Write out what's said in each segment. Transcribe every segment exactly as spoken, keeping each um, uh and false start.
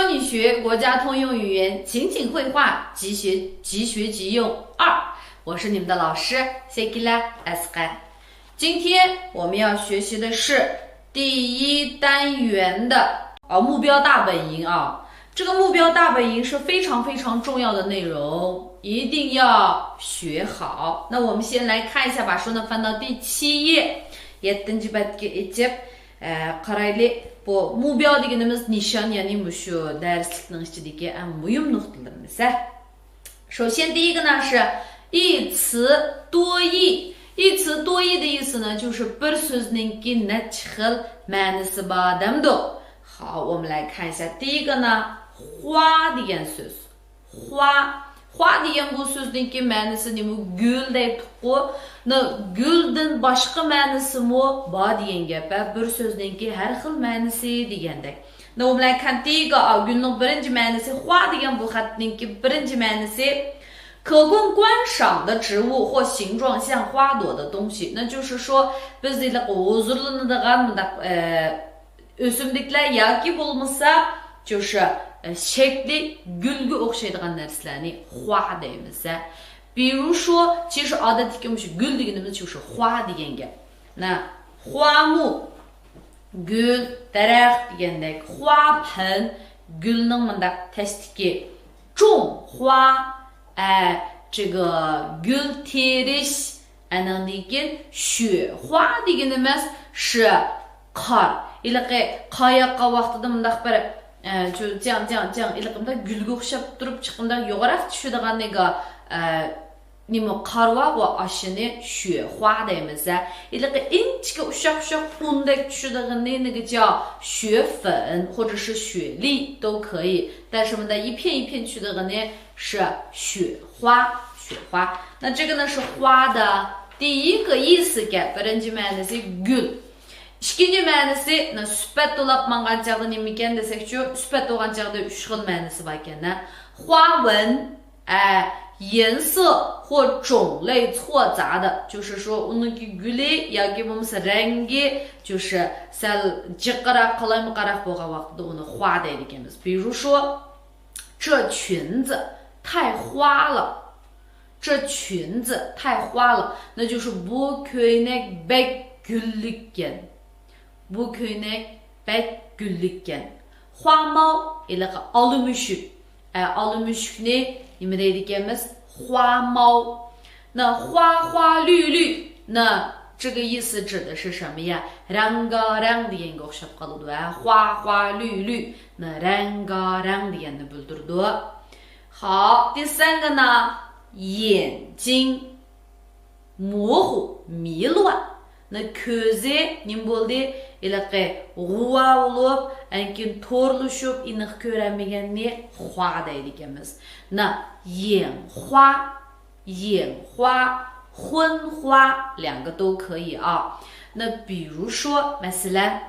教你学国家通用语言情景会话，即学即学即用二。我是你们的老师谢吉拉 Asqar。今天我们要学习的是第一单元的啊目标大本营啊。这个目标大本营是非常非常重要的内容，一定要学好。那我们先来看一下，把书呢翻到第七页，也登记 ە، قارايلى، بۇ مۇبياۋ دېگىنىمىز نىشان، يەنى مۇشۇ دەرسلىكنىڭ ئىچىدىكى ئەڭ مۇھىم نۇقتىلىرىمىز. 首先第一个呢是一词多义。一词多义的意思呢，就是بىر سۆزنىڭكى نەچچە خىل مەنىسى بار دەمدۇ. 好，我们来看一下第一个呢، خۇا دېگەن سۆز. خۇا. خۇا دېگەن بۇ سۆزنىڭكى مەنىسى نېمە؟ گۈل دەيتتۇققۇ. نە، گۈلدىن باشقا مەنىسىمۇ بار دېگەن گەپ، ھە؟ بىر سۆزنىڭكى ھەر خىل مەنىسى دېگەندەك. نە، 我们来看第一个 ئا، گۈلنىڭ بىرىنچى مەنىسى، خۇا دېگەن بۇ خەتنىڭكى بىرىنچى مەنىسى، 可供观赏的植物或形状像花朵的东西。 نە، 就是说، بىز ھېلىقى ھۇزۇرلىنىدىغان مۇنداق، ئە، ئۆسۈملۈكلەر ياكى بولمىسا، 就是، ئە، شەكلى گۈلگە ئوخشايدىغان نەرسىلەرنى خۇا دەيمىز، ھە. 比如说، 其实 ئادەتتىكى مۇشۇ گۈل دېگىنىمىز 就是 خۇا دېگەن گەپ. نە، 花木، گۈل، دەرەخ دېگەندەك. 花盆، گۈلنىڭ مۇنداق تەستىكى. 种花، ئە، 这个 گۈل تېرىش. ئەنىڭدىن كېيىن 雪花 دېگىنىمىز 是 قار. ھېلىقى قار ياغقان ۋاقتىدا مۇنداق بىر، ئە، 就 这样这样这样 ھېلىقى مۇنداق گۈلگە ئوخشاپ تۇرۇپ، چىقىمداق يوغىنراق چۈشىدىغان نېگا، ئە، نېمە، قار بارغۇ، ئاشۇنى 雪花 دەيمىز، ھە. ھېلىقى ئىنچىكە ئۇششاق-ئۇششاق ئۇندەك چۈشىدىغىنى نېگىچە 雪粉 或者是 雪粒都可以. دەل شۇ مۇنداق يىپيەن-يىپيەن چۈشىدىغىنى 是 雪花، 雪花. 那这个呢是花的第一个意思 گەپ. بىرىنچى مەنىسى گۈل. ئىككىنچى مەنىسى، نە، سۈپەت تولاپ ماڭغان چاغدا نېمىكەن دېسەكچۇ، سۈپەت بولغان چاغدا ئۈچ خىل مەنىسى باركەن، نە. 花纹، ئە، 颜色或种类错杂的، 就是说 ئۇنىڭكى گۈلى ياكى بولمىسا رەڭگى، 就是 سەل جىقراق، قالايمىقانراق بولغان ۋاقتىدا ئۇنى 花 دەيدىكەنمىز. 比如说، 这裙子太花了. 这裙子太花了. 那就是 بۇ كۆينەك بەك گۈللۈككەن. بۇ كۆينەك بەك گۈللۈككەن. 花猫، ھېلىقى ئالا مۈشۈك. ئە، ئالا مۈشۈكنى نېمە دەيدىكەنمىز؟ 花猫. 那花花绿绿，那这个意思指的是什么呀？ رەڭگارەڭ دېگەنگە ئوخشاپ قالىدۇ، ھە؟ 花花绿绿، 那 رەڭگارەڭ دېگەننى بىلدۈرىدۇ. 好，第三个呢，眼睛模糊迷乱. 那 كۆزى نېمە بولدى؟ ھېلىقى غۇۋا بولۇپ، ئەنكىن تورلىشىپ، ئېنىق كۆرەلمىگەننى 花 دەيدىكەنمىز. 那 眼花، 眼花، 昏花两个都可以啊。那比如说، مەسىلەن،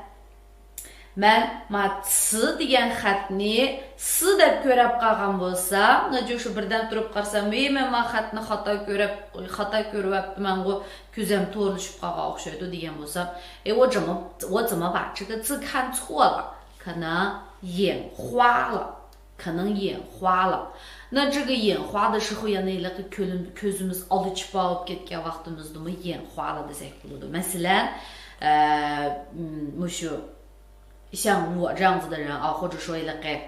مەن ما 词 دېگەن خەتنى 词 دەپ كۆرۈپ قالغان بولسام، نە، 就是 بىردەم تۇرۇپ قارىسام، ۋىي، مەن ما خەتنى خاتا كۆرۈپ، خاتا كۆرۈۋەپتىمەنغۇ، كۆزۈم تورلىشىپ قالغان ئوخشايدۇ دېگەن بولسام، ئەي، 我怎么، 我怎么把这个字看错了？ 可能眼花了. 可能眼花了。那这个眼花的时候 يەنە ھېلىقى كۆلۈم-، كۆزىمىز ئالا چىپا بولۇپ كەتكەن ۋاقتىمىزدىمۇ 眼花了 دېسەك بولىدۇ. مەسىلەن، ئە، م، مۇشۇ 像我这样子的人啊， 或者说 ھېلىقى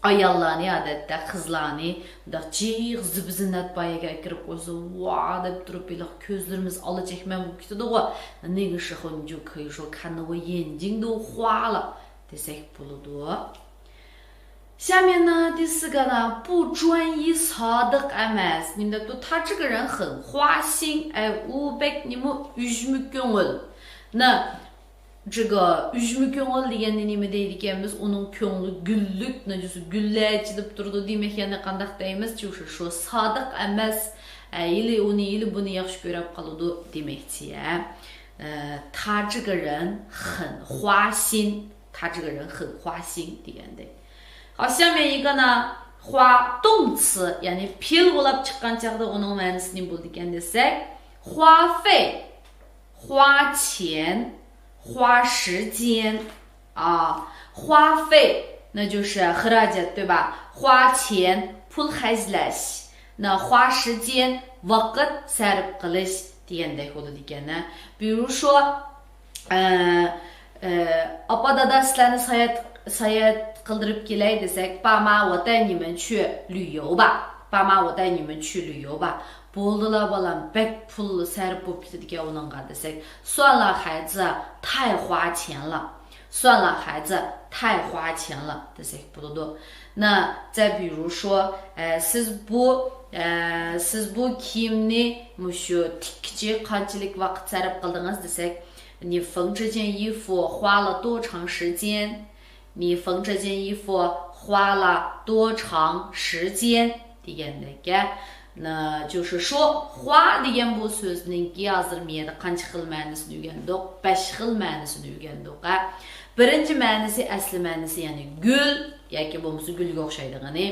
ئاياللارنى، ئادەتتە قىزلارنى مۇنداق جىق زىبۇ-زىننەت بار يەرگە ئەكىرىپ قويسا، ۋا دەپ تۇرۇپ، ھېلىقى كۆزلىرىمىز ئالا چەكمەن بولۇپ كېتىدىغۇ. 那个时候你就可以说看得我眼睛都花了 دېسەك بولىدۇ. 下面呢，第四个呢，不专一، سادىق ئەمەس. نېمە دەپتۇ؟ 他这个人很花心، ئەي، ئۇ بەك نېمە، ئۈجمە كۆڭۈل. 那这个 ئۈجمە كۆڭۈل دېگەننى نېمە دەيدىكەنمىز؟ ئۇنىڭ كۆڭلى گۈللۈك، نە، گۈللەر ئېچىلىپ تۇرىدۇ دېمەك، يەنە قانداق دەيمىز؟ 就是说 سادىق ئەمەس، ئە، ھېلى ئۇنى، ھېلى بۇنى ياخشى كۆرۈپ قالىدۇ دېمەكچى، ھە. ئە، 他这个人很花心. 他这个人很花心 دېگەندەك. 好，下面一个呢，花 动词، يەنى پېئىل بولاپ چىققان چاغدا ئۇنىڭ مەنىسى نېمە بولىدىكەن دېسەك، 花费، 花钱، 花时间. ئا، 花费那就是خراجات،对吧؟花钱، پۇل خەجلەش. 那花时间، ۋاقىت سەرپ قىلىش دېگەندەك بولىدىكەن. 比如说، ئە، ئە، ئاپا دادا سىلەرنى ساياھەت، ساياھەت قىلدۇرۇپ كېلەي دېسەك، 爸妈我带你们去旅游吧. 爸妈我带你们去旅游吧. بولدىلا بالام، بەك پۇل سەرپ بولۇپ كېتىدىكەن ئۇنىڭغا دېسەك، 算了孩子，太花钱了. 算了孩子，太花钱了 دېسەك بولىدۇ. 那再比如说، ئە، سىز بۇ، ئە، سىز بۇ كىيىمنى مۇشۇ تىككىچە قانچىلىك ۋاقىت سەرپ قىلدىڭىز دېسەك، 你缝这件衣服花了多长时间؟ 你缝这件衣服花了多长时间 دېگەندەك. 那就是说، 花 دېگەن بۇ سۆزنىڭكى ھازىر مۇ يەردە قانچە خىل مەنىسىنى ئۆگەندۇق؟ بەش خىل مەنىسىنى ئۆگەندۇق، ھە. بىرىنچى مەنىسى، ئەسلى مەنىسى، يەنى گۈل ياكى بولمىسا گۈلگە ئوخشايدىغىنى.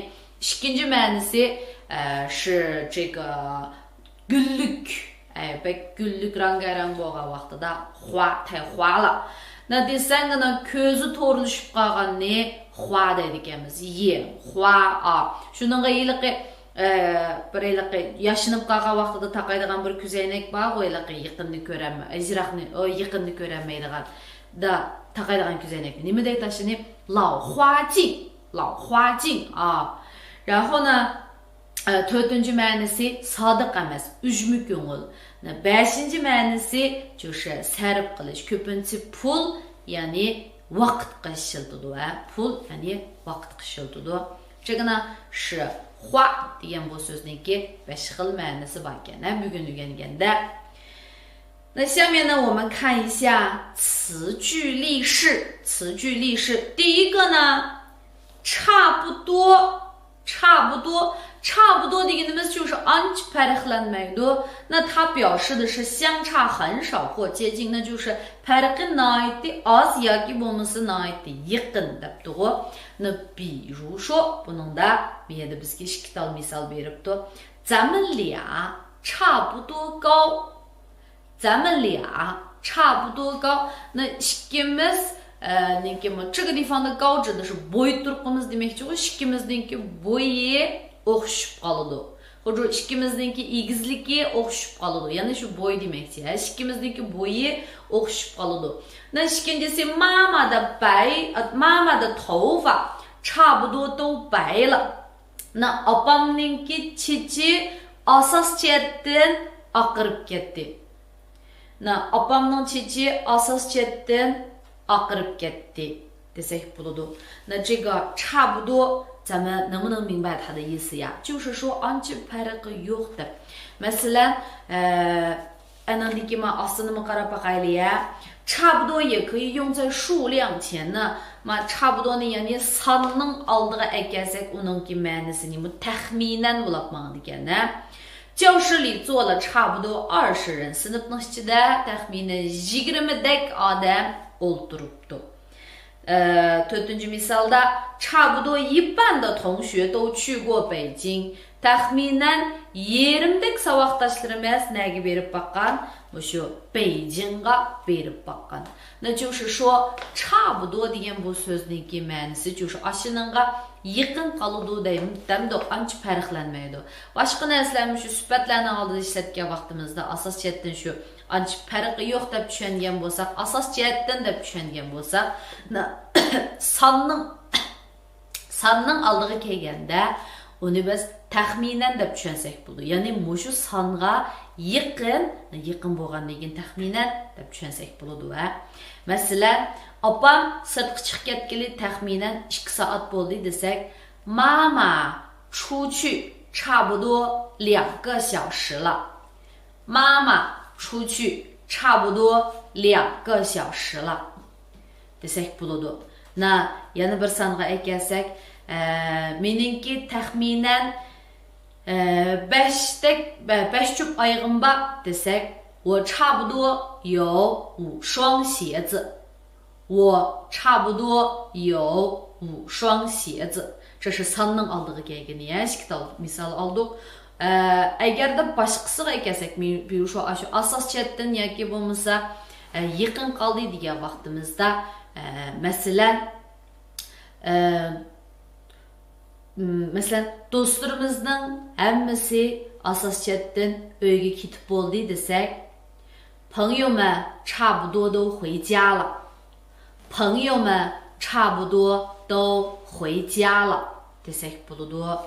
ئىككىنچى مەنىسى، ئە، 是这个 گۈللۈك، ئەي، بەك گۈللۈك، رەڭگارەڭ بولغان ۋاقتىدا خۇا، تەي خۇالا. 那第三个呢، كۆزى تورلىشىپ قالغاننى خۇا دەيدىكەنمىز. يې، خۇا، ئا. شۇنىڭغا ھېلىقى، ئە، بىر ھېلىقى ياشىنىپ قالغان ۋاقتىدا تاقايدىغان بىر كۆزەينەك بارغۇ، ھېلىقى يېقىننى كۆرەلمەي، يىراقنى، ئو، يېقىننى كۆرەلمەيدىغان. دا، تاقايدىغان كۆزەينەكنى. نېمە دەيدۇ ئاشۇنى؟ 老花镜، 老花镜، ئا. 然后呢، ئە، تۆتىنچى مەنىسى سادىق ئەمەس، ئۈجمە كۆڭۈل. بەشىنچى مەنىسى 就是سەرپ قىلىش، كۆپىنچە پۇل، يەنى ۋاقىتقا ئىشلىتىدۇ، ھە، پۇل، يەنى ۋاقىتقا ئىشلىتىدۇ. 这个呢是花 دېگەن بۇ سۆزنىڭكى بەش خىل مەنىسى بار ئىكەن، ھە، بۈگۈن ئۆگەنگەندە. 那下面呢，我们看一下词句例示。词句例示，第一个呢，差不多，差不多，差不多 دېگىنىمىز 就是 ئانچە پەرقلەنمەيدۇ. 那它表示的是相差很少或接近， 那就是 پەرقى ناھايىتى ئاز ياكى بولمىسا ناھايىتى يېقىن دەپتىغۇ. 那比如说، بۇنىڭدا بۇ يەردە بىزگە ئىككى تال مىسال بېرىپتۇ. 咱们俩差不多高。 咱们俩差不多高。 那 ئىككىمىز، ئە، نىڭكى مۇ، 这个地方的高指的是 بوي تۇرقىمىز دېمەكچىغۇ، ئىككىمىزنىڭكى بويى ئوخشىشىپ قالىدۇ. خۇددى ئىككىمىزنىڭكى ئېگىزلىكى ئوخشىشىپ قالىدۇ. يەنى شۇ بوي دېمەكچى، ھە، ئىككىمىزنىڭكى بويى ئوخشىشىپ قالىدۇ. 那 ئىككىنچىسى، 妈妈的白، 妈妈的头发差不多都白了。 那 ئاپامنىڭكى چېچى ئاساس جەھەتتىن ئاقىرىپ كەتتى. 那 ئاپامنىڭ چېچى ئاساس جەھەتتىن ئاقىرىپ كەتتى دېسەك بولىدۇ. 那这个差不多，咱们能不能明白它的意思呀？ 就是说 ئانچە پەرقى يوق دەپ. مەسىلەن، ئە، ئەنىڭدىكى ما ئاستىنىمۇ قاراپ باقايلى يا. 差不多也可以用在数量前呢. ما 差不多نى يەنى ساننىڭ ئالدىغا ئەكەلسەك، ئۇنىڭكى مەنىسى نېمە؟ تەخمىنەن بولاپ ماڭىدىكەن، ھە. 教室里坐了差不多二十人. سىنىپنىڭ ئىچىدە تەخمىنەن يىگىرمىدەك ئادەم ئولتۇرۇپتۇ. ئە، تۆتىنچى مىسالدا، 差不多一半的同学都去过北京. تەخمىنەن يېرىمدەك ساۋاقداشلىرىمىز نەگە بېرىپ باققان؟ مۇشۇ بېيجىڭغا بېرىپ باققان. 那就是说，差不多 دېگەن بۇ سۆزنىڭكى مەنىسى شۇ، ئاشۇنىڭغا يېقىن قالىدۇ دەيمەن، دەمدۇق، ئانچە پەرقلەنمەيدۇ. باشقا نەرسىلەرمۇ شۇ سۈپەتلەرنىڭ ئالدىدا ئىشلەتكەن ۋاقتىمىزدا ئاساس جەھەتتىن شۇ ئانچە پەرقى يوق دەپ چۈشەنگەن بولساق، ئاساس جەھەتتىن دەپ چۈشەنگەن بولساق، نا-، ساننىڭ، ساننىڭ ئالدىغا كەلگەندە، ئۇنى بىز تەخمىنەن دەپ چۈشەنسەك بولىدۇ. يەنى مۇشۇ سانغا يېقىن، يېقىن بولغاندىن كېيىن تەخمىنەن دەپ چۈشەنسەك بولىدۇ، ھە. مەسىلەن، ئاپام سىرتقا چىقىپ كەتكىلى تەخمىنەن ئىككى سائەت بولدى دېسەك، 妈妈出去差不多两个小时了。 妈妈出去差不多两个小时了 دېسەك بولىدۇ. نا، يەنە بىر سانغا ئەكەلسەك، ئە، مېنىڭكى تەخمىنەن، ئە، بەشتەك، بە-، بەش چۈپ ئايىغىم بار دېسەك، 我差不多有五双鞋子. 我差不多有五双鞋子. 这是 ساننىڭ ئالدىغا كەلگىنى، يە، ئىككى تال مىسال ئالدۇق. ئە، ئەگەردە باشقىسىغا ئەكەلسەك، مى-، 比如说 ئاشۇ ئاساس جەھەتتىن ياكى بولمىسا، ئە، يېقىن قالدى دېگەن ۋاقتىمىزدا، ئە، مەسىلەن، ئە، م، مەسىلەن، دوستلىرىمىزنىڭ ھەممىسى ئاساسىي جەھەتتىن ئۆيگە كېتىپ بولدى دېسەك، 朋友们差不多都回家了。朋友们差不多都回家了 دېسەك بولىدۇ.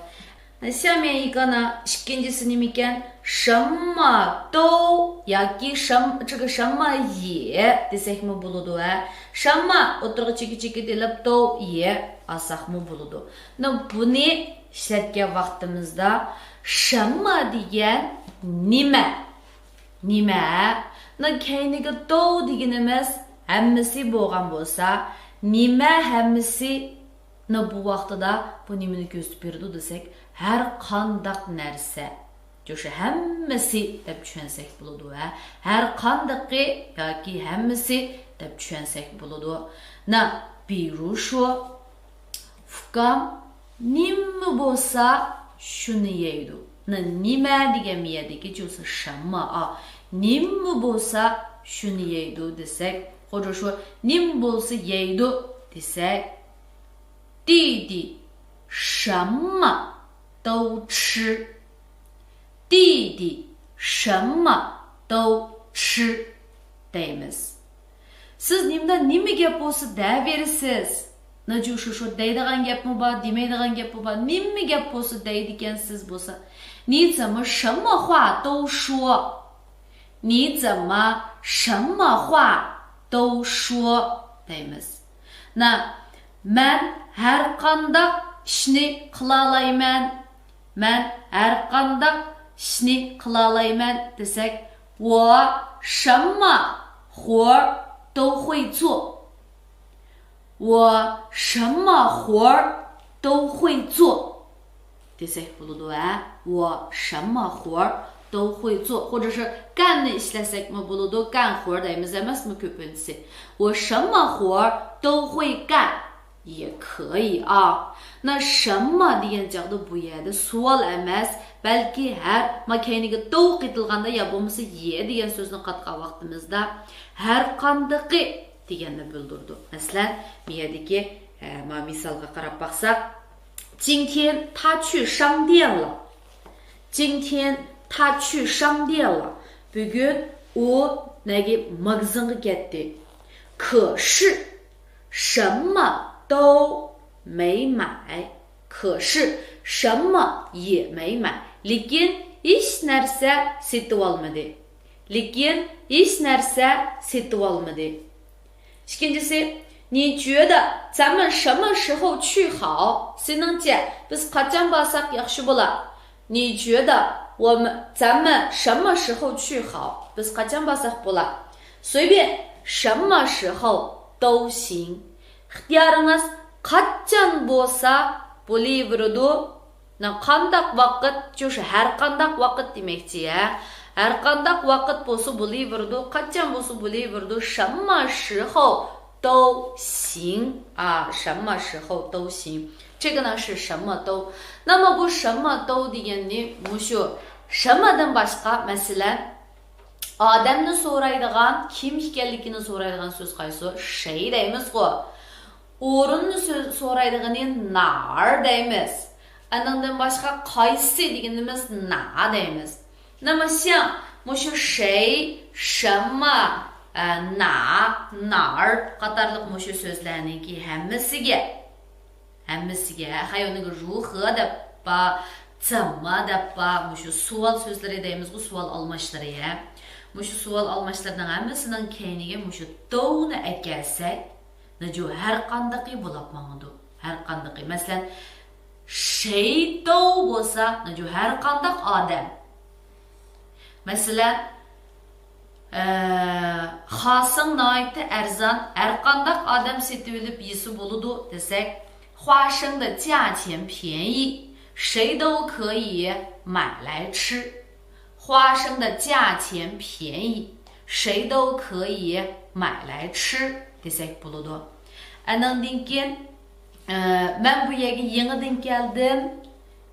那下面一个呢، ئىككىنچىسى نېمىكەن؟ 什么都 ياكى 什، 这个什么也 دېسەكمۇ بولىدۇ، ھە. 什么 ئوتتۇرىغا چېكە چېكىت ئېلىپ، 都也 ئالساقمۇ بولىدۇ. 那 بۇنى ئىشلەتكەن ۋاقتىمىزدا 什么 دېگەن نېمە؟ نېمە؟ 那 كەينىگە 都 دېگىنىمىز ھەممىسى بولغان بولسا، نېمە ھەممىسى؟ 那 بۇ ۋاقتىدا بۇ نېمىنى كۆرسىتىپ بېرىدۇ دېسەك، ھەر قانداق نەرسە. 就是 ھەممىسى دەپ چۈشەنسەك بولىدۇ، ھە. ھەر قاندىقى ياكى ھەممىسى دەپ چۈشەنسەك بولىدۇ. 那 比如说، ئۇكام نېمە بولسا شۇنى يەيدۇ. 那 نېمە دېگەن مۇ يەردىكى 就是什么 ئا. نېمە بولسا شۇنى يەيدۇ دېسەك، 或者说 نېمە بولسا يەيدۇ دېسەك، 弟弟什么都吃。弟弟什么都吃 دەيمىز. سىز نېمىدا نېمە گەپ بولسا دەۋېرىسىز. 那就是说 دەيدىغان گەپمۇ بار، دېمەيدىغان گەپمۇ بار. نېمە گەپ بولسا دەيدىكەنسىز بولسا. 你怎么什么话都说。 你怎么什么话都说 دەيمىز. 那 مەن ھەر قانداق ئىشنى قىلالايمەن. مەن ھەر قانداق ئىشنى قىلالايمەن دېسەك، 我什么活儿都会做。 我什么活儿都会做 دېسەك بولىدۇ، ھە. 我什么活儿都会做. 或者是 干نى ئىشلەتسەكمۇ بولىدۇ، 干活儿 دەيمىز ئەمەسمۇ كۆپىنچىسى. 我什么活儿都会干 也可以 ئا. 那什么 دېگەن چاغدا بۇ يەردە سوئال ئەمەس، بەلكى ھەر، ما كەينىگە 都 قېتىلغاندا يا بولمىسا 也 دېگەن سۆزنى قاتقان ۋاقتىمىزدا ھەر قاندىقى دېگەننى بىلدۈرىدۇ. مەسىلەن، بۇ يەردىكى، ئە، ما مىسالغا قاراپ باقساق، 今天他去商店了。 今天他去商店了. بۈگۈن ئۇ نەگە ماگىزىنغا كەتتى. 可是什么都没买. 可是什么也没买. لېكىن ھېچ نەرسە سېتىۋالمىدى. لېكىن ھېچ نەرسە سېتىۋالمىدى. ئىككىنچىسى، 你觉得咱们什么时候去好؟ سېنىڭچە بىز قاچان بارساق ياخشى بولا؟ 你觉得我们，咱们什么时候去好؟ بىز قاچان بارساق بولا؟ 随便什么时候都行. ئىختىيارىڭىز قاچان بولسا بولۇۋېرىدۇ. 那 قانداق ۋاقىت؟ 就是 ھەر قانداق ۋاقىت دېمەكچى، ھە. ھەر قانداق ۋاقىت بولسا بولۇۋېرىدۇ، قاچان بولسا بولۇۋېرىدۇ. 什么时候都行 ئا، 什么时候都行. 这个呢是什么都. 那么 بۇ 什么都 دېگەننى مۇشۇ 什么 دىن باشقا، مەسىلەن، ئادەمنى سورايدىغان، كىم ئىكەنلىكىنى سورايدىغان سۆز قايسى؟ 谁 دەيمىزغۇ. ئورۇننى سۆز، سورايدىغىنى 哪儿 دەيمىز. ئانىڭدىن باشقا قايسى دېگىنىمىز 哪 دەيمىز. 那么像 مۇشۇ 谁، 什么، ئە، 哪، 哪儿 قاتارلىق مۇشۇ سۆزلەرنىڭكى ھەممىسىگە، ھەممىسىگە، ھە، 还有那个 如何 دەپ بار، 怎么 دەپ بار، مۇشۇ سوئال سۆزلىرى دەيمىزغۇ، سوئال ئالماشلىرى، ھە. مۇشۇ سوئال ئالماشلىرىنىڭ ھەممىسىنىڭ كەينىگە مۇشۇ 都 نى ئەكەلسەك، 那就 ھەر قاندىقى بولاپ ماڭىدۇ. ھەر قاندىقى. مەسىلەن، 谁都 بولسا، 那就 ھەر قانداق ئادەم. مەسىلەن، ئە، خاسىڭ ناھايىتى ئەرزان، ھەر قانداق ئادەم سېتىۋېلىپ يېسە بولىدۇ دېسەك، 花生的价钱便宜，谁都可以买来吃。 花生的价钱便宜，谁都可以买来吃 دېسەك بولىدۇ. ئانىڭدىن كېيىن، ئە، مەن بۇ يەرگە يېڭىدىن كەلدىم.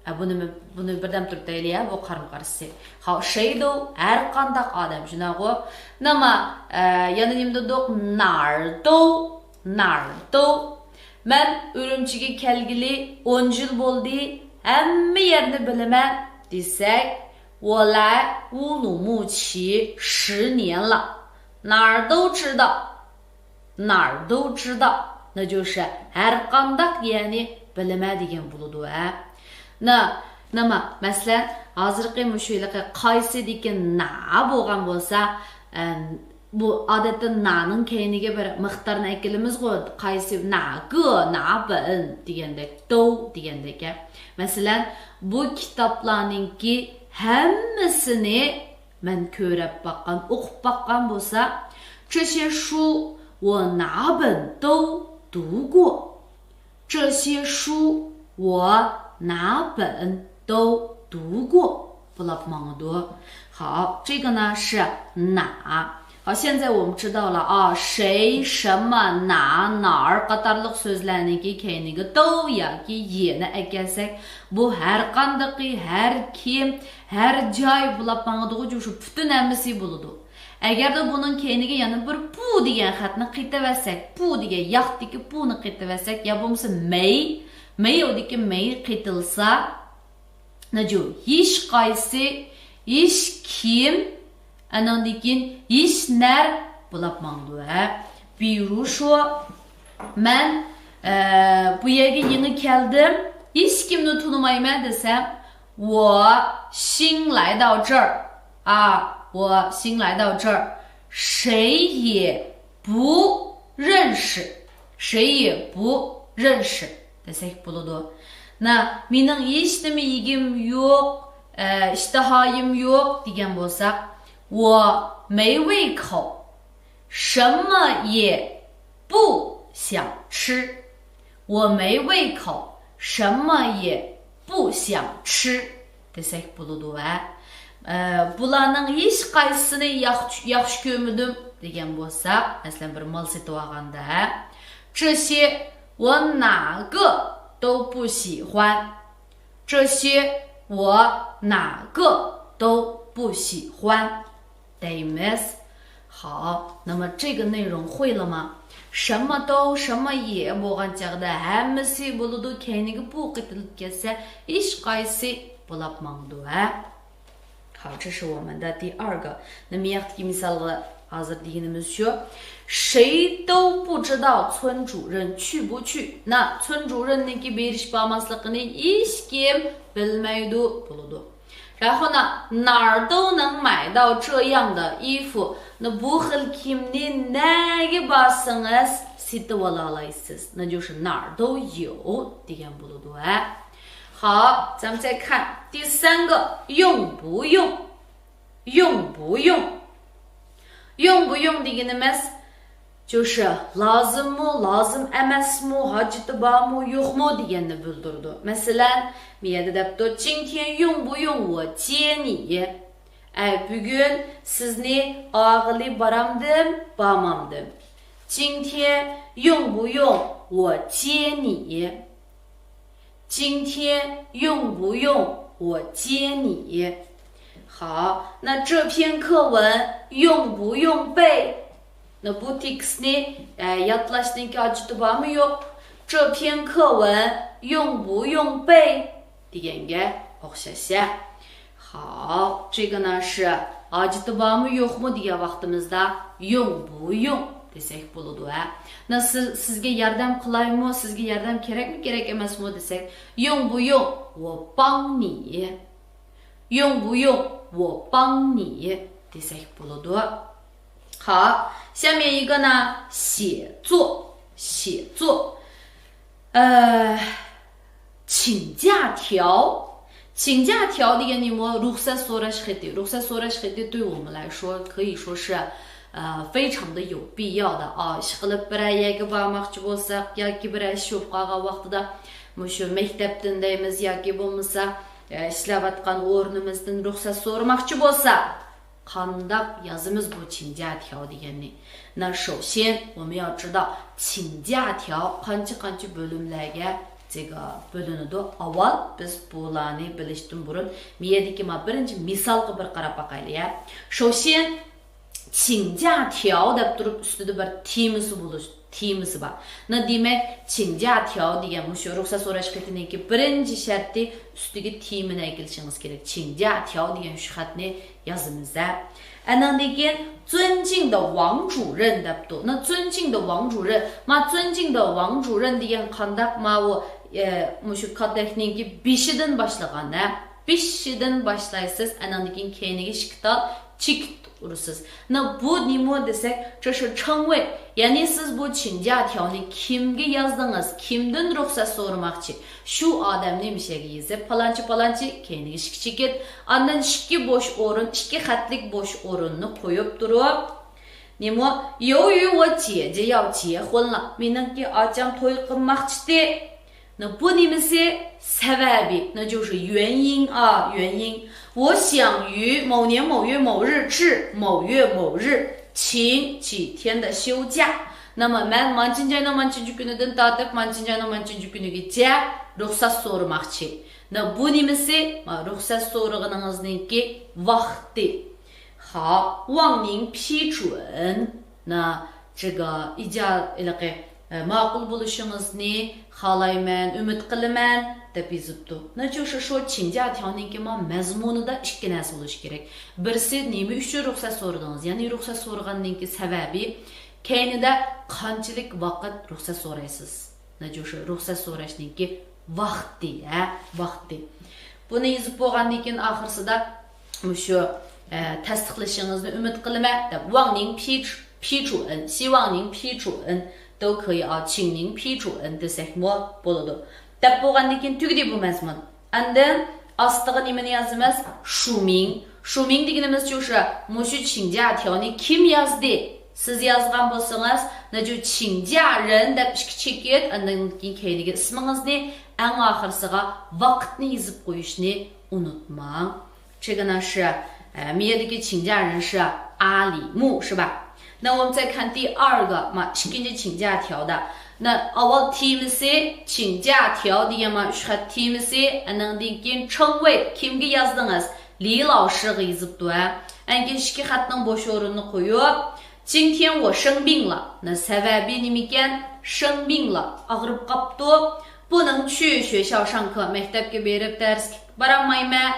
ئە، بۇنى، بۇنى بىردەم تۇرۇپ دەيلى، ھە، بۇ قارىمۇ قارىسى. خاۋ، 谁都 ھەر قانداق ئادەم، شۇنداقغۇ؟ 那么، ئە، يەنە نېمە دېدۇق؟ 哪儿都، 哪儿都. مەن ئۈرۈمچىگە كەلگىلى ئون يىل بولدى، ھەممە يەرنى بىلىمەن دېسەك، 我来乌鲁木齐十年了，哪儿都知道。 哪儿都知道，那就是 ھەرقانداق يەرنى بىلىمەن دېگەن بولىدۇ، ھە. 那، 那么، مەسىلەن، ھازىرقى مۇشۇ ھېلىقى قايسى دېگەن 哪 بولغان بولسا، ئە، بۇ ئادەتتە 哪نىڭ كەينىگە بىر مىقدارنى ئەكېلىمىزغۇ، قايسى، 哪个، 哪本 دېگەندەك، 都 دېگەندەك، ھە. مەسىلەن، بۇ كىتابلارنىڭكى ھەممىسىنى مەن كۆرۈپ باققان، ئوقۇپ باققان بولسا، 这些书我哪本都读过。这些书我哪本都读过。 بولۇپ ماڭىدۇ. 好，这个呢是 哪。 好，现在我们知道了啊，谁、什么、哪、哪儿 قاتارلىق سۆزلەرنىڭكى كەينىگە 都 ياكى 也نى ئەكەلسەك، بۇ ھەرقاندىقى، ھەر كىم، ھەر جاي بولۇپ ماڭىدىغۇ، شۇ پۈتۈن ھەممىسى بولىدۇ. ئەگەردە بۇنىڭ كەينىگە يەنە بىر 不 دېگەن خەتنى قېتىۋەتسەك، 不 دېگەن ياقتىكى 不 نى قېتىۋەتسەك، يا بولمىسا 没، 没有دىكى 没 قېتىلسا، 那就 ھېچقايسى، ھېچكىم، ئاناندىن كېيىن 哪儿 بولۇپ ماڭىدۇ، ھە. 比如说، مەن، ئە، بۇ يەرگە يېڭى كەلدىم، ھېچكىمنى تونۇمايمەن دېسەم، 我新来到这儿啊，我新来到这儿，谁也不认识，谁也不认识 دېسەك بولىدۇ. 那، مېنىڭ ھېچنېمە يېگۈم يوق، ئە، ئىشتىھايىم يوق دېگەن بولساق، 我没胃口，什么也不想吃。 我没胃口，什么也不想吃 دېسەك بولىدۇ، ھە. ئە، بۇلارنىڭ ھېچقايسىسىنى ياخشى، ياخشى كۆرمىدىم دېگەن بولساق، مەسىلەن، بىر مال سېتىۋالغاندا، ھە. 这些我哪个都不喜欢。这些我哪个都不喜欢。 دەيمىز. 好，那么这个内容会了吗？ 什么都，什么也 بولغان چاغدا ھەممىسى بولىدۇ، كەينىگە 不 قېتىلىپ كەتسە، ھېچقايسى بولۇپ ماڭىدۇ، ھە؟ 好，这是我们的第二个。 那么ياقتىكى مىسالغا ھازىر دېگىنىمىز شۇ. 谁都不知道村主任去不去。 那 村主任نىڭكى بېرىش بارماسلىقىنى ھېچكىم بىلمەيدۇ، بولىدۇ. 然后呢，哪儿都能买到这样的衣服。 بۇ خىل كىيىمنى نەگە بارسىڭىز سېتىۋالالايسىز. 那就是哪儿都有 دېگەن بولىدۇ، ھە. 好，咱们再看第三个，用不用。用不用。用不用 دېگىنىمىز 就是 لازىممۇ، لازىم ئەمەسمۇ، ھاجىتى بارمۇ، يوقمۇ دېگەننى بىلدۈرىدۇ. مەسىلەن، بۇ يەردە دەپتۇ، 今天用不用我接你؟ ئەي، بۈگۈن سىزنى ئاغىلى بارامدىم، بارمامدىم؟ 今天用不用我接你？ 今天用不用我接你？ 好，那这篇课文用不用背？ بۇ تېكىستنى، ئە، يادلاشنىڭكى ھاجىتى بارمۇ يوق؟ 这篇课文用不用背 دېگەنگە ئوخشاش، ھە. 好，这个呢是 ھاجىتى بارمۇ يوقمۇ دېگەن ۋاقتىمىزدا 用不用 دېسەك بولىدۇ، ھە. 那 سىز، سىزگە ياردەم قىلايمۇ، سىزگە ياردەم كېرەكمۇ، كېرەك ئەمەسمۇ دېسەك، 用不用我帮你؟ 用不用我帮你 دېسەك بولىدۇ. 好，下面一个呢，写作，写作。 ئە، 请假条。 请假条 دېگەن نېمە؟ رۇخسەت سوراش خېتى. رۇخسەت سوراش خېتى 对我们来说可以说是، ئە، 非常的有必要的啊. ئىشقىلىپ بىرەر يەرگە بارماقچى بولساق ياكى بىرەر ئىش بولۇپ قالغان ۋاقتىدا مۇشۇ مەكتەپتىن دەيمىز ياكى بولمىسا، ئە، ئىشلەۋاتقان ئورنىمىزدىن رۇخسەت سورىماقچى بولسا، قانداق يازىمىز بۇ 请假条 دېگەننى؟ 那首先我们要知道请假条 قانچە-قانچە بۆلۈملەرگە 这个 بۆلۈنىدۇ. ئاۋۋال بىز بۇلارنى بىلىشتىن بۇرۇن، بۇ يەردىكى ما بىرىنچى مىسالغا بىر قاراپ باقايلى، يا. 首先، 请假条 دەپ تۇرۇپ ئۈستىدە بىر تېمىسى بولۇش تېمىسى بار. 那 دېمەك، 请假条 دېگەن مۇشۇ رۇخسەت سوراش خېتىنىڭكى بىرىنچى شەرتى، ئۈستىگە تېمىنى ئەكېلىشىڭىز كېرەك. 请假条 دېگەن شۇ خەتنى يازىمىز ھە. ئەنىڭدىن كېيىن 尊敬的王主任 دەپتۇ. 那尊敬的王主任، ما 尊敬的王主任 دېگەن قانداق؟ ماۋۇ، ئە، مۇشۇ كاتەكنىڭكى بېشىدىن باشلىغان ھە. بېشىدىن باشلايسىز، ئەنىڭدىن كېيىن كەينىگە ئىككى تال چېكىت ئۇرىسىز. 那 بۇ نېمە دېسەك، 这是称谓. يەنى سىز بۇ 请假条نى كىمگە يازدىڭىز؟ كىمدىن رۇخسەت سورىماقچى؟ شۇ ئادەمنى مۇشۇ يەرگە يېزىپ، پالانچى، پالانچى، كەينىگە ئىككى چېكىت، ئاندىن ئىككى بوش ئورۇن، ئىككى خەتلىك بوش ئورۇننى قويۇپ تۇرۇپ، نېمە؟ 由于我姐姐要结婚了. مېنىڭكى ئاچام توي قىلماقچىتى. 那 بۇ نېمىسى؟ سەۋەبى. 那就是原因啊，原因。我想于某年某月某日至某月某日请几天的休假。那么 مەن مانچىنچى ئاينىڭ مانچىنچى كۈنىدىن تارتىپ مانچىنچى ئاينىڭ مانچىنچى كۈنىگىچە رۇخسەت سورىماقچى. 那 بۇ نېمىسى؟ ما، رۇخسەت سورىغىنىڭىزنىڭكى ۋاقتى. 好，望您批准. 那 这个 ئىجا-، ھېلىقى، ئە، ماقۇل بولۇشىڭىزنى خالايمەن، ئۈمىد قىلىمەن، دەپ يېزىپتۇ. 那就是说 请假条نىڭكى ما مەزمۇنىدا ئىككى نەرسە بولۇشى كېرەك. بىرسى، نېمە ئۈچۈن رۇخسەت سورىدىڭىز؟ يەنى رۇخسەت سورىغاننىڭكى سەۋەبى، كەينىدە قانچىلىك ۋاقىت رۇخسەت سورايسىز؟ 那就是 رۇخسەت سوراشنىڭكى ۋاقتى، ھە، ۋاقتى. بۇنى يېزىپ بولغاندىن كېيىن ئاخىرسىدا مۇشۇ، ئە، تەستىقلىشىڭىزنى ئۈمىد قىلىمەن دەپ، 望您批准، 批准، 希望您批准 都可以啊، 请您批准 دېسەكمۇ بولىدۇ. دەپ بولغاندىن كېيىن تۈگىدى بۇ مەزمۇن. ئاندىن ئاستىغا نېمىنى يازىمىز؟ 署名. 署名 دېگىنىمىز شۇ، مۇشۇ 请假条نى كىم يازدى؟ سىز يازغان بولسىڭىز، 那就 请假人 دەپ ئىككى چېكىت، ئاندىن كېيىن كەينىگە ئىسمىڭىزنى، ئەڭ ئاخىرسىغا ۋاقىتنى يېزىپ قويۇشنى ئۇنتۇماڭ. 这个呢是، ئە، 面的请假人是阿里木，是吧？那我们再看第二个嘛， ئىككىنچى 请假条 دا. 那 ئاۋۋال تېمىسى، 请假条 دېگەن ما ئۈچ خەت تېمىسى، ئەنىڭدىن كېيىن 称谓 كىمگە يازدىڭىز؟ 李老师 غا يېزىپتۇ، ھە. ئەنكى ئىككى خەتنىڭ بوش ئورنىنى قويۇپ، 今天我生病了. 那 سەۋەبى نېمىكەن؟ 生病了، ئاغرىپ قاپتۇ. 不能去学校上课، مەكتەپكە بېرىپ دەرسكە بارالمايمەن.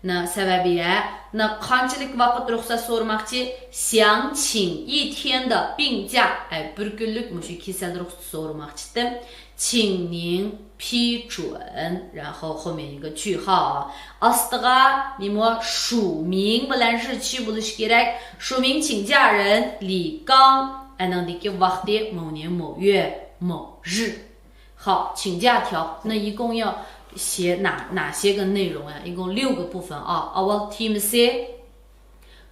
那 سەۋەبى، ھە. 那 قانچىلىك ۋاقىت رۇخسەت سورىماقچى؟ 想请一天的病假. ئەي، بىر كۈنلۈك مۇشۇ كېسەل رۇخسەت سورىماقچىتىم. 请您批准، 然后后面一个句号. ئاستىغا نېمە؟ 署名 بىلەن 日期 بولۇشى كېرەك. 署名请假人李刚. ئەنىڭدىكى ۋاقتى 某年某月某日. 好，请假条，那一共要写哪，哪些个内容呀？一共六个部分啊。ئاۋۋال تېمىسى،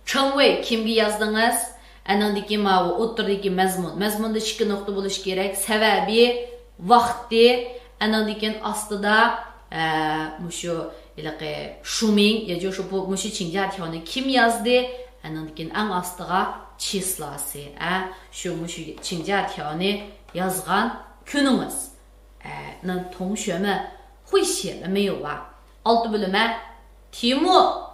称谓 كىمگە يازدىڭىز؟ ئەنىڭدىكى ماۋۇ ئوتتۇرىدىكى مەزمۇن. مەزمۇندا ئىككى نۇقتا بولۇشى كېرەك. سەۋەبى، ۋاقتى، ئەنىڭدىن كېيىن ئاستىدا، ئە، مۇشۇ ھېلىقى 署名، يا شۇ، بۇ، مۇشۇ 请假条نى كىم يازدى؟ ئەنىڭدىن كېيىن ئەڭ ئاستىغا چىسلاسى، ئە، شۇ، مۇشۇ 请假条نى يازغان كۈنىڭىز. 哎，那同学们会写了没有啊？ ئالتە بۆلۈمە. 题目،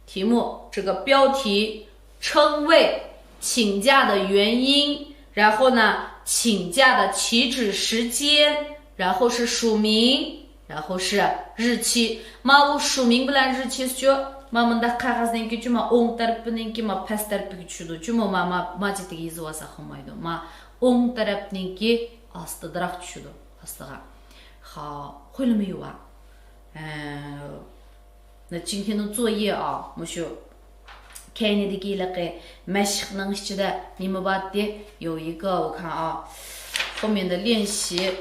题目，这个标题，称谓，请假的原因，然后呢，请假的起止时间，然后是署名，然后是日期。 ماۋۇ 署名 بىلەن 日期 شۇ، ما مۇنداق قەغەزنىڭكى جۇما ئوڭ تەرىپىنىڭكى ما پەس تەرىپىگە چۈشىدۇ. جۇما ما، ما، ما چېتىگە يېزىۋالساق بولمايدۇ. ما ئوڭ تەرەپنىڭكى ئاستىدىراق چۈشىدۇ، ئاستىغا. 好，会了没有啊？ ئە، 那今天的作业啊، مۇشۇ كەينىدىكى ھېلىقى مەشىقنىڭ ئىچىدە نېمە بارتى؟ 有一个، 我看啊，后面的练习.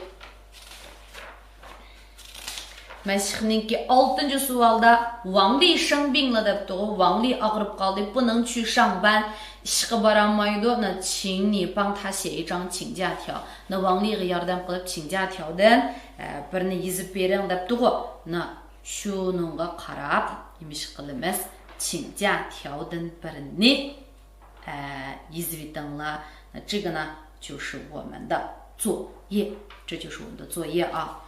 مەشىقنىڭكى ئالتىنچى سوئالدا 王丽生病了 دەپتىغۇ، 王丽 ئاغرىپ قالدى، 不能去上班، ئىشقا بارالمايدۇ. 那请你帮她写一张请假条. 那 王丽 غا ياردەم قىلىپ 请假条دىن، ئە، بىرنى يېزىپ بېرىڭ دەپتىغۇ. 那 شۇنىڭغا قاراپ نېمە ئىش قىلىمىز؟ 请假条دىن بىرنى، ئە، يېزىۋېتىڭلار. 那这个呢，就是我们的作业，这就是我们的作业啊。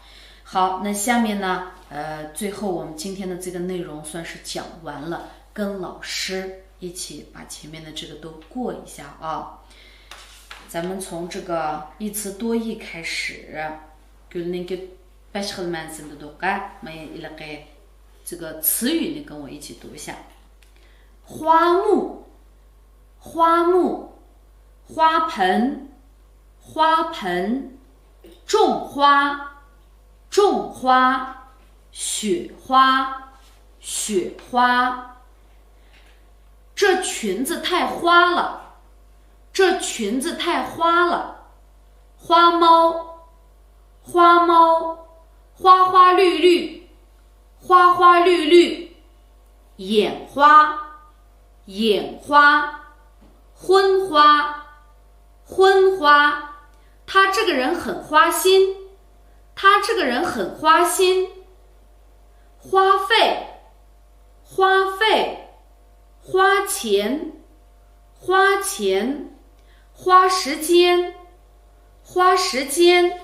好，那下面呢，呃，最后我们今天的这个内容算是讲完了，跟老师一起把前面的这个都过一下啊。咱们从这个一词多义开始。گۈلنىڭكى بەش خىل مەنىسىنى دېدۇق ھە. 这个词语你跟我一起读一下。花木，花木，花盆，花盆，种花，种花，雪花，雪花。这裙子太花了，这裙子太花了。花猫，花猫，花花绿绿，花花绿绿。眼花，眼花，昏花，昏花。他这个人很花心，他这个人很花心。花费，花费，花钱，花钱，花时间，花时间。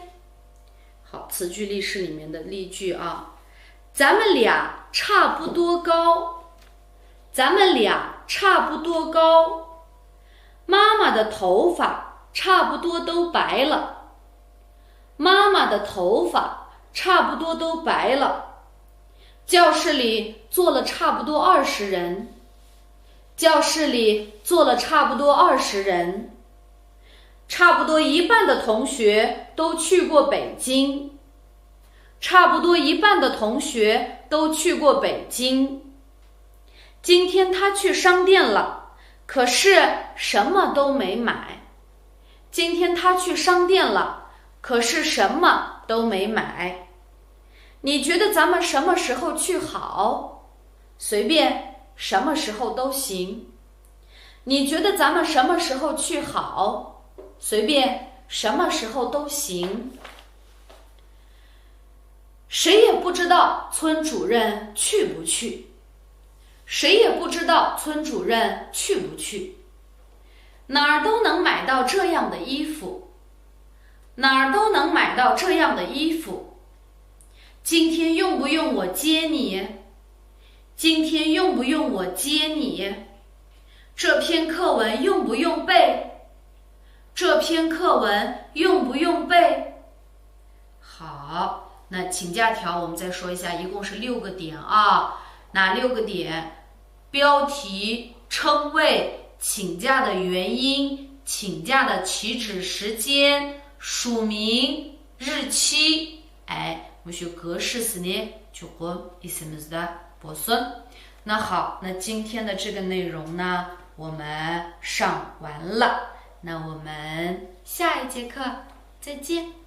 好，词句例式里面的例句啊，咱们俩差不多高，咱们俩差不多高。妈妈的头发差不多都白了，妈妈的头发差不多都白了。教室里坐了差不多二十人，教室里坐了差不多二十人。差不多一半的同学都去过北京，差不多一半的同学都去过北京。今天他去商店了，可是什么都没买。今天他去商店了，可是什么都没买。你觉得咱们什么时候去好？随便，什么时候都行。你觉得咱们什么时候去好？随便，什么时候都行。谁也不知道村主任去不去，谁也不知道村主任去不去。哪儿都能买到这样的衣服，哪儿都能买到这样的衣服。今天用不用我接你？今天用不用我接你？这篇课文用不用背？这篇课文用不用背？好，那请假条我们再说一下，一共是六个点啊。哪六个点？标题、称谓、请假的原因、请假的起止时间、署名、日期。哎，مۇشۇ格式سىنى چوقۇم ئېسىمىزدە بولسۇن. 那好，那今天的这个内容呢，我们上完了。那我们下一节课再见。